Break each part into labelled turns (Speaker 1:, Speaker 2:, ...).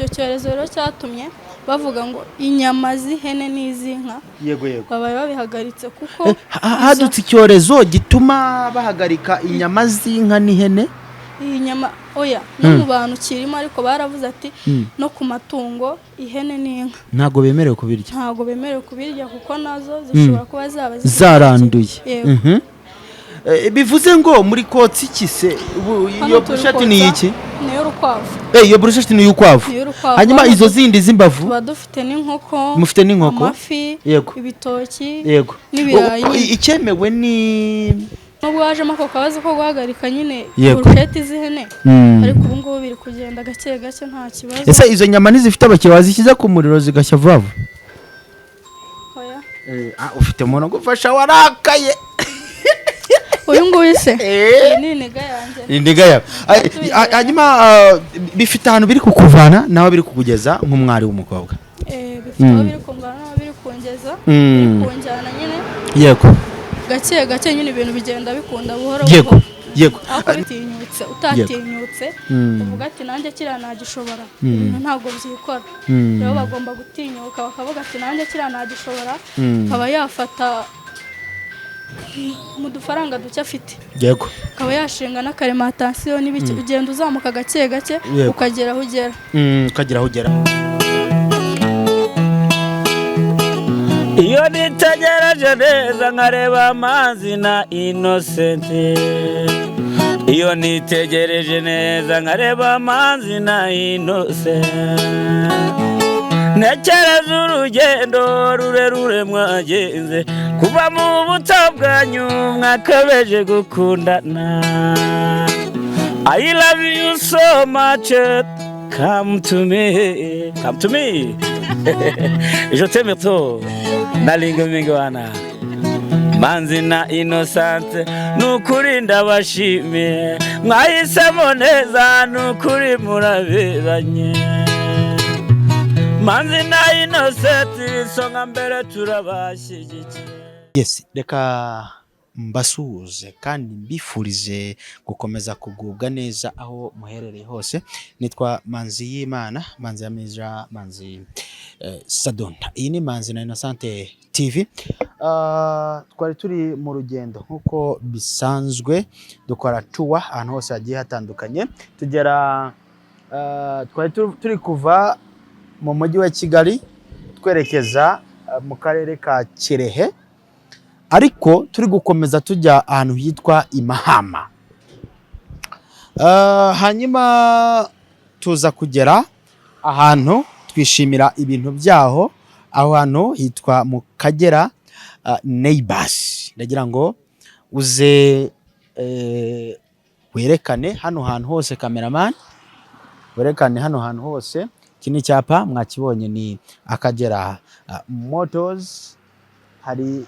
Speaker 1: Icyo cyorezo rero cyatumye bavuga ngo inyama z'ihene n'iz'inka
Speaker 2: yego yego
Speaker 1: babaye babihagaritse kuko
Speaker 2: Hadutse icyorezo gituma bahagarika inyama z'inka n'ihene.
Speaker 1: Iyi nyama, oya, no mu bantu kirimo, ariko baravuze ati no ku matungo, ihene n'inka
Speaker 2: ntabwo bemerewe kubirya.
Speaker 1: Ntabwo bemerewe kubirya kuko nazo zishobora kuba zaba zifite
Speaker 2: zaranduye.
Speaker 1: Yego.
Speaker 2: Bivuze ngo muri kotsa iki se ubu?
Speaker 1: Hano
Speaker 2: Iyo
Speaker 1: turi
Speaker 2: burusheti ni
Speaker 1: kotsa
Speaker 2: iki?
Speaker 1: Ni iy'urukwavu.
Speaker 2: Iyo burusheti ni iy'ukwavu?
Speaker 1: Ni iy'urukwavu.
Speaker 2: Hanyuma
Speaker 1: Hano
Speaker 2: izo zindi z'imbavu?
Speaker 1: Tuba dufite n'inkoko.
Speaker 2: Mufite n'inkoko?
Speaker 1: Amafi, ibitoki n'ibirayi.
Speaker 2: Icyemewe ni
Speaker 1: Nubwo hajemo ako kabazo ko guhagarika nyine burusheti z'ihene, ariko ubu ngubu biri kugenda gake gake, nta kibazo.
Speaker 2: Ese izo nyama ntizifite abakiriya? Wazishyize ku muriro zigashya vuba vuba?
Speaker 1: Oya.
Speaker 2: Ufite umuntu ugufasha warakaye.
Speaker 1: Uyu nguyu se, iyi ni iniga yanjye.
Speaker 2: Indiga yawe. Hanyuma bifite ahantu biri kukuvana naho biri kukugeza nk'umwari w'umukobwa?
Speaker 1: Bifite aho biri kumvana n'aho biri kungeza, biri kunjyana nyine. Gake gake nyine ibintu bigenda bikunda buhoro buhoro. Ariko bitinyutse, utatinyutse uvuga ati nanjye kiriya nagishobora, ibintu ntabwo byikora. Rero bagomba gutinyuka bakavuga ati nanjye kiriya nagishobora, akaba yafata mu dufaranga duke afite, akaba yashinga n'akarimantasiyo n'ibiki, ugenda uzamuka gake gake ukagera aho ugera.
Speaker 2: Ukagera aho ugera.
Speaker 3: Iyo nitegereje neza nkareba amazi na Inosenti, iyo nitegereje neza nkareba amazi na Inosenti, ntekereza urugendo rurerure mwagenze kuva mu buto bwanyu mwakabeje gukundana. I love you so much, come to me, come to me, je t'aime trop, nalinga mingi wana. Manzi na Innocent, nukuri ndabashimiye, mwahisemo neza, nukuri muraberanye. Manzi na Innocent, isonga mbere, turabashyigikiye.
Speaker 2: Yes, reka mbasuhuze kandi mbifurize gukomeza kugubwa neza aho muherereye hose. Nitwa Manzi y'Imana, Manzi ya Mija, Manzi Sadonda. Iyi ni Manzi na Innocente TV. Twari turi mu rugendo nk'uko bisanzwe, dukora tour ahantu hose hagiye hatandukanye. Tugera twari turi kuva mu mujyi wa Kigali twerekeza mu karere ka Kirehe, ariko turi gukomeza tujya ahantu hitwa i Mahama. Hanyuma tuza kugera ahantu twishimira ibintu byaho. Aho hantu hitwa mu Kagera Neighbors. Ndagira ngo uze werekane hano hantu hose, cameraman, werekane hano hantu hose. Iki ni icyapa mwakibonye, ni Akagera Motors, hari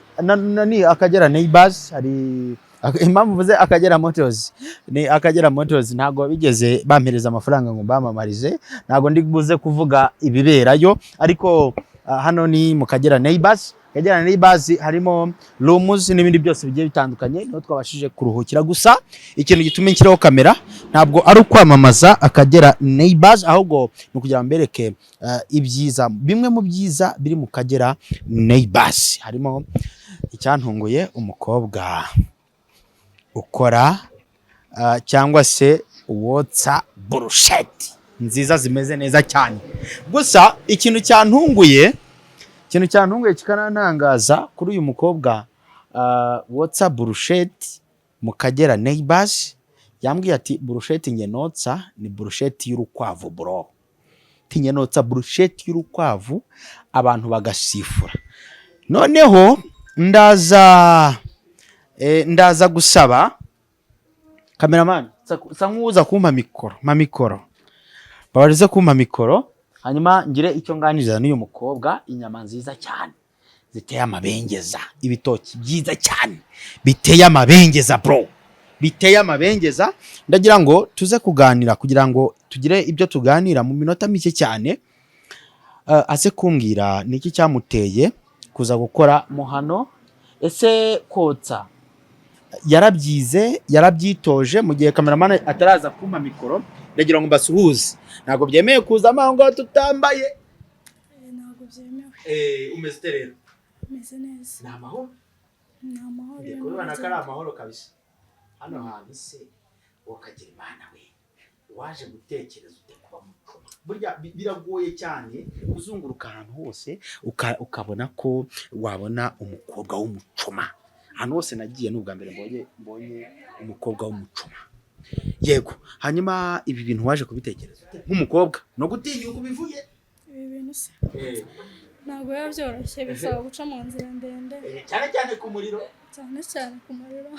Speaker 2: ni Akagera Neighbors. Hari impamvu mvuze Akagera Motors, ni Akagera Motors. Ntabwo bigeze bampereza amafaranga ngo mbamamarize, ntabwo ndi buze kuvuga ibiberayo, ariko hano ni mu Kagera Neighbors. Kagera Neighbors harimo rooms n'ibindi byose bigiye bitandukanye, niho twabashije kuruhukira. Gusa ikintu gituma nshyiraho kamera ntabwo ari ukwamamaza Akagera Neighbors, ahubwo ni ukugira ngo mbereke ibyiza, bimwe mu byiza biri mu Kagera Neighbors. Harimo icyantunguye, umukobwa ukora cyangwa se wotsa burusheti nziza zimeze neza cyane. Gusa ikintu cyantunguye kikanantangaza kuri uyu mukobwa wotsa burusheti mu Kagera Neighbors, yambwiye ati burusheti nge notsa ni burusheti y'urukwavu bro, tinye notsa burusheti y'urukwavu abantu bagasifura. Noneho ndaza gusaba cameraman, sa nk'uza kumpa mikoro, mpa mikoro, babarize kumpa mikoro, hanyuma ngire icyo nganiriza n'uyu mukobwa. Inyama nziza cyane ziteye amabengeza, ibitoki byiza cyane biteye amabengeza bro, biteye amabengeza. Ndagira ngo tuze kuganira kugira ngo tugire ibyo tuganira mu minota mike cyane. Aze kumbwira ni iki cyamuteye kuza gukora mo hano. Ese kotsa Yarabyize, yarabyitoje. Mu gihe cameraman ataraza kumpa mikoro, ndagira ngo mbasuhuze. Ntabwo byemeye kuzamo aho ngaho tutambaye.
Speaker 1: Ntabwo byemewe.
Speaker 2: Umeze ute rero?
Speaker 1: Meze neza.
Speaker 2: Ni amahoro?
Speaker 1: Ni amahoro.
Speaker 2: Ngiye kubibona ko ari amahoro kabisa. Hano hantu se, ukagira Imana we, waje gutekereza ute kuba mucoma? Burya biragoye cyane kuzunguruka ahantu hose ukabona ko wabona umukobwa w'umucoma. Ahantu hose nagiye, ni ubwa mbere mbonye umukobwa w'umucoma. Yego, hanyuma ibi bintu waje kubitekereza ute nk'umukobwa, no gutinyuka ubivuge?
Speaker 1: Ibi bintu se, ntabwo biba byoroshye, bisaba guca mu nzira ndende.
Speaker 2: Cyane cyane ku muriro.
Speaker 1: Cyane cyane ku muriro.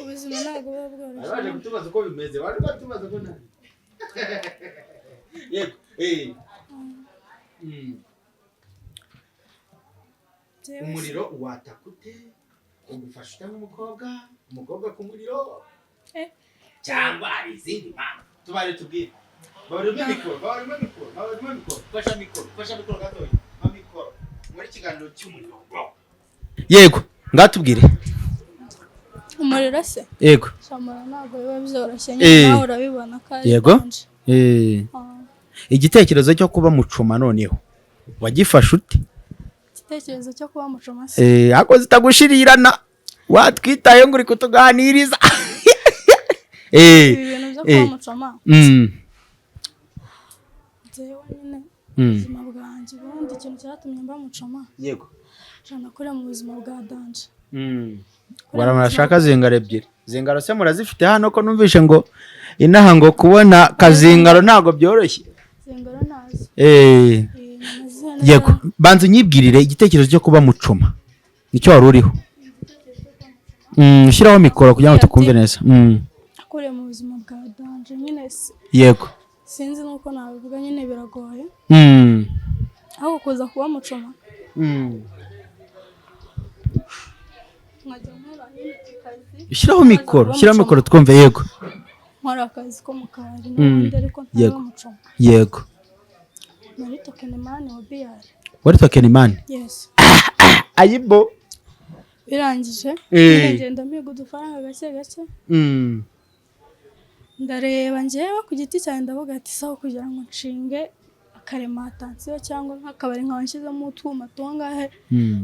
Speaker 1: Ubuzima ntabwo buba bworoshye.
Speaker 2: Baje kutubaza uko bimeze, baje kutubaza ko nta, yego.
Speaker 1: Njyewe se,
Speaker 2: Umuriro wataka ute, ugufasha ute nk'umukobwa, umukobwa ku muriro? Cyangwa hari izindi mpamvu? Tubaye tubwire, babarimo mikoro, babarimo mikoro, babarimo mikoro. Fasha mikoro, fasha mikoro gatoya, mpa mikoro muri kiganiro cy'umuriro, bro. Yego, ngatubwire.
Speaker 1: Umuriro se?
Speaker 2: Yego.
Speaker 1: Shamura, ntabwo biba byoroshye nyine, nawe urabibona ko ari danger.
Speaker 2: Igitekerezo cyo kuba mucoma noneho wagifashe ute?
Speaker 1: Igitekerezo cyo kuba mucoma se?
Speaker 2: Ako zitagushirirana, watwitaye ngo uri kutuganiriza.
Speaker 1: Ibi bintu byo kuba mucoma, njyewe nyine ubuzima bwanjye, ubundi ikintu cyatumye mba mucoma, nakorera mu buzima bwa danger.
Speaker 2: Bara murashaka zingaro ebyiri. Zingaro se murazifite hano? Ko numvishe ngo inaha ngo kubona kazingaro ntabwo byoroshye.
Speaker 1: Zingaro nazo. Inyama z'ihene.
Speaker 2: Yego, banza unyibwirire igitekerezo cyo kuba mucoma, nicyo wari uriho. Shyiraho mikoro kugira ngo tukumve neza.
Speaker 1: Nakuriye mu buzima bwa danger nyine, sinzi n'uko nabivuga nyine, biragoye. Aho kuza kuba mucoma, nkajya nkora nyine akazi.
Speaker 2: Shyiraho mikoro, shyiraho mikoro twumve. Yego.
Speaker 1: Nkora akazi ko mu kabari n'ubundi, ariko ntari mucoma. Nari tokenimani wa biyari.
Speaker 2: Wari tokenimani?
Speaker 1: Yes.
Speaker 2: Ayibo!
Speaker 1: Birangije, nyine ngenda mpiga udufaranga gake gake. Ndareba njyewe ku giti cyanjye, ndavuga ati sawa, kugira ngo nshinge akaremantation cyangwa nk'akabari, nkaba nshyizemo utwuma tungahe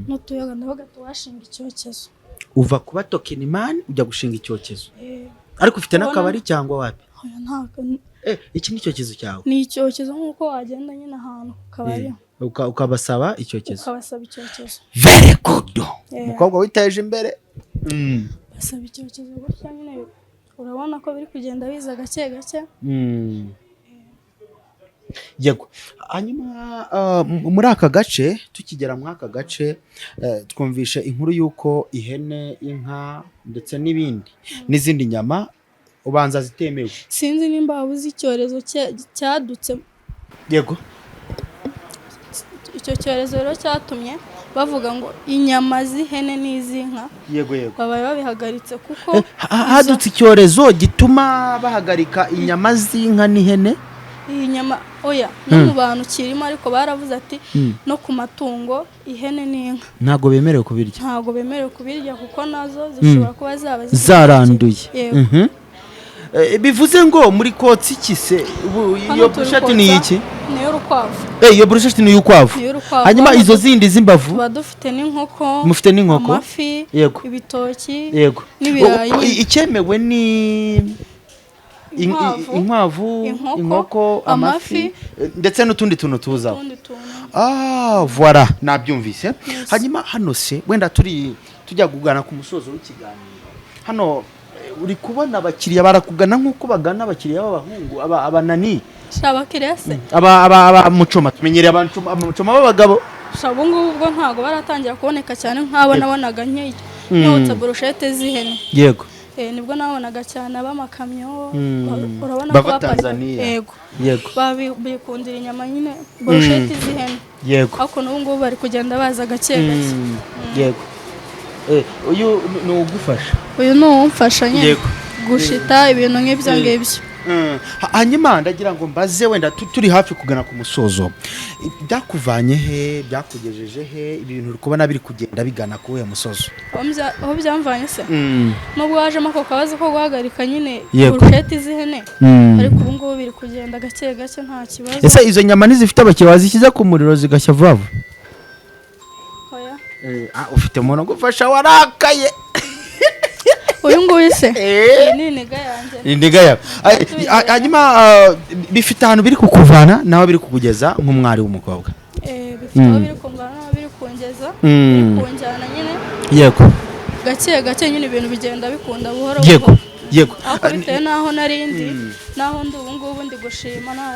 Speaker 1: n'utuyoga, ndavuga ati washinga icyokezo.
Speaker 2: Uva kuba tokenimani ujya gushinga icyokezo? Ariko ufite n'akabari cyangwa wapi?
Speaker 1: Oya, ntabwo.
Speaker 2: Iki ni icyokezo cyawe?
Speaker 1: Ni icyokezo, nk'uko wagenda nyine ahantu ku kabari,
Speaker 2: Ukabasaba icyokezo.
Speaker 1: Ukabasaba icyokezo.
Speaker 2: Very good. Umukobwa witeje imbere.
Speaker 1: Basaba icyokezo gutya nyine, urabona ko biri kugenda biza gake gake.
Speaker 2: Yego, hanyuma muri aka gace, tukigera muri aka gace, twumvishe inkuru y'uko ihene, inka ndetse n'ibindi n'izindi nyama ubanza zitemewe.
Speaker 1: Sinzi nimba waba uzi icyorezo cyadutse.
Speaker 2: Yego.
Speaker 1: Icyo cyorezo rero cyatumye bavuga ngo inyama z'ihene n'iz'inka
Speaker 2: yego yego
Speaker 1: babaye babihagaritse kuko
Speaker 2: Hadutse icyorezo gituma bahagarika inyama z'inka n'ihene?
Speaker 1: Iyi nyama oya, no mu bantu kirimo, ariko baravuze ati no ku matungo, ihene n'inka
Speaker 2: ntabwo bemerewe kubirya.
Speaker 1: Ntabwo bemerewe kubirya kuko nazo zishobora kuba zaba zifite
Speaker 2: Zaranduye.
Speaker 1: Yego.
Speaker 2: Bivuze ngo muri kotsa iki se ubu?
Speaker 1: Hano
Speaker 2: Iyo
Speaker 1: turi
Speaker 2: burusheti ni
Speaker 1: kotsa
Speaker 2: iki?
Speaker 1: Ni iy'urukwavu.
Speaker 2: Iyo burusheti ni iy'ukwavu?
Speaker 1: Ni iy'urukwavu.
Speaker 2: Hanyuma
Speaker 1: Hano
Speaker 2: izo zindi z'imbavu?
Speaker 1: Tuba dufite n'inkoko.
Speaker 2: Mufite n'inkoko?
Speaker 1: Amafi, ibitoki n'ibirayi.
Speaker 2: Icyemewe ni
Speaker 1: Inkwavu,
Speaker 2: inkwavu,
Speaker 1: inkoko,
Speaker 2: inkoko, amafi,
Speaker 1: amafi,
Speaker 2: ndetse n'utundi tuntu tuzaho.
Speaker 1: Utundi tuntu.
Speaker 2: Ah, voilà, nabyumvise. Hanyuma hano se, wenda turi tujya kugana ku musozo w'ikiganiro, hano uri kubona abakiriya barakugana nk'uko bagana abakiriya b'abahungu, aba abanani?
Speaker 1: Sha, abakiriya se?
Speaker 2: Aba mucoma, tumenyereye abamucoma b'abagabo.
Speaker 1: Sha, ubu ngubu ubwo ntabwo baratangira kuboneka cyane nk'abo nabonaga nkotsa burushete z'ihene. Nibwo nabonaga cyane ab'amakamyo, urabona ko
Speaker 2: Bava
Speaker 1: baparika.
Speaker 2: Tanzania.
Speaker 1: Yego. Bikundira inyama nyine, burusheti z'ihene. Ariko n'ubu ngubu bari kugenda baza gake gake.
Speaker 2: Yego. Uyu ni ugufasha?
Speaker 1: Uyu ni uwumfasha nyine gushita ibintu nk'ibyo ngibyo.
Speaker 2: Hanyuma ndagira ngo mbaze, wenda turi hafi kugana ku musozo, byakuvanye he, byakugejeje he, ibintu uri kubona biri kugenda bigana ku wuhe musozo?
Speaker 1: Aho byamvanye se, nubwo hajemo ako kabazo ko guhagarika nyine burusheti z'ihene, ariko ubu ngubu biri kugenda gake gake, nta kibazo.
Speaker 2: Ese izo nyama ntizifite abakiriya? Wazishyize ku muriro zigashya vuba vuba?
Speaker 1: Oya.
Speaker 2: Ufite umuntu ugufasha warakaye.
Speaker 1: Uyu nguyu se, iyi ni iniga yanjye.
Speaker 2: Indiga yawe. Hanyuma bifite ahantu biri kukuvana naho biri kukugeza nk'umwari w'umukobwa?
Speaker 1: Bifite aho biri kumvana n'aho biri kungeza, biri kunjyana nyine. Gake gake nyine ibintu bigenda bikunda buhoro buhoro. Ariko bitewe n'aho nari ndi n'aho ndi ubu ngubu, ndi gushima nta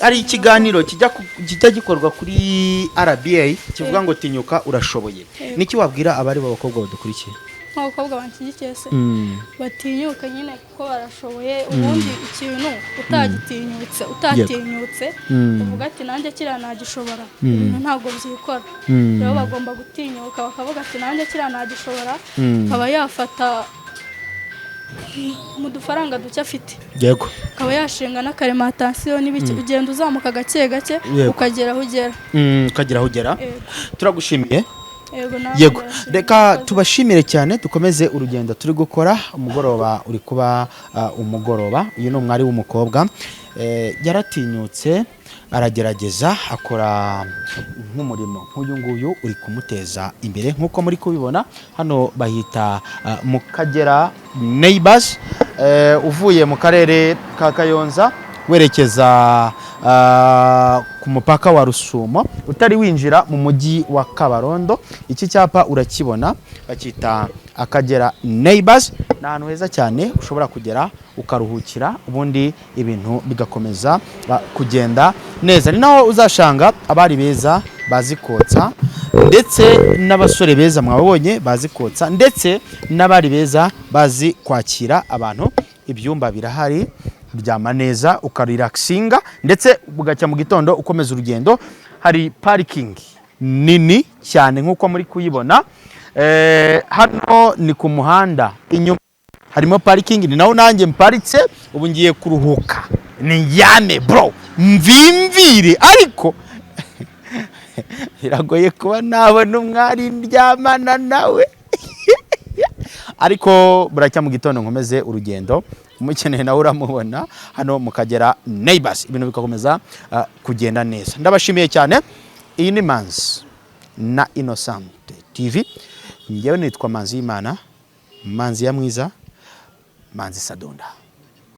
Speaker 2: Hari ikiganiro kijya gikorwa kuri RBA kivuga ngo "Tinyuka urashoboye". Niki wabwira abari b'abakobwa badukurikiye?
Speaker 1: Nk'abakobwa banshyigikiye se, batinyuka nyine kuko barashoboye. Ubundi ikintu utagitinyutse uvuga ati "Nanjye kiriya nagishobora", ibintu ntabwo byikora. Rero bagomba gutinyuka bakavuga ati "Nanjye kiriya nagishobora", akaba yafata mu dufaranga duke afite, akaba yashinga n'akarimantasiyo n'ibiki, ugenda uzamuka gake gake ukagera aho ugera.
Speaker 2: Ukagera aho ugera.
Speaker 1: Yego.
Speaker 2: Turagushimiye.
Speaker 1: Yego, nawe ndabashimiye.
Speaker 2: Reka
Speaker 1: Murakoze.
Speaker 2: tubashimire cyane, dukomeze urugendo turi gukora. Umugoroba uri kuba umugoroba. Uyu ni umwari w'umukobwa, yaratinyutse aragerageza akora nk'umurimo nk'uyu nguyu uri kumuteza imbere nk'uko muri kubibona. Hano bahita mu Kagera Neighbors, uvuye mu karere ka Kayonza werekeza ku mupaka wa Rusumo, utari winjira mu mujyi wa Kabarondo. Iki cyapa urakibona, bacyita Akagera Neighbors. Ni ahantu heza cyane ushobora kugera ukaruhukira, ubundi ibintu bigakomeza kugenda neza. Ni naho uzashanga abari beza bazi kotsa, ndetse n'abasore beza mwabonye bazi kotsa, ndetse n'abari beza bazi kwakira abantu. Ibyumba birahari, uryama neza ukarelaxinga, ndetse bugacya mu gitondo ukomeza urugendo. Hari parikingi nini cyane nk'uko muri kuyibona. Hano ni ku muhanda, inyuma harimo parikingi, ni naho nanjye mparitse. Ubu ngiye kuruhuka ndyame bro, mvimvire, ariko biragoye kuba nabona umwari ndyamana nawe, ariko buracya mu gitondo nkomeze urugendo. Umukeneye nawe uramubona hano mu Kagera Neighbors, ibintu bigakomeza kugenda neza. Ndabashimiye cyane. Iyi ni Manzi na Innocent TV. Njyewe nitwa Manzi y'Imana, Manzi ya mwiza, Manzi Sadunda.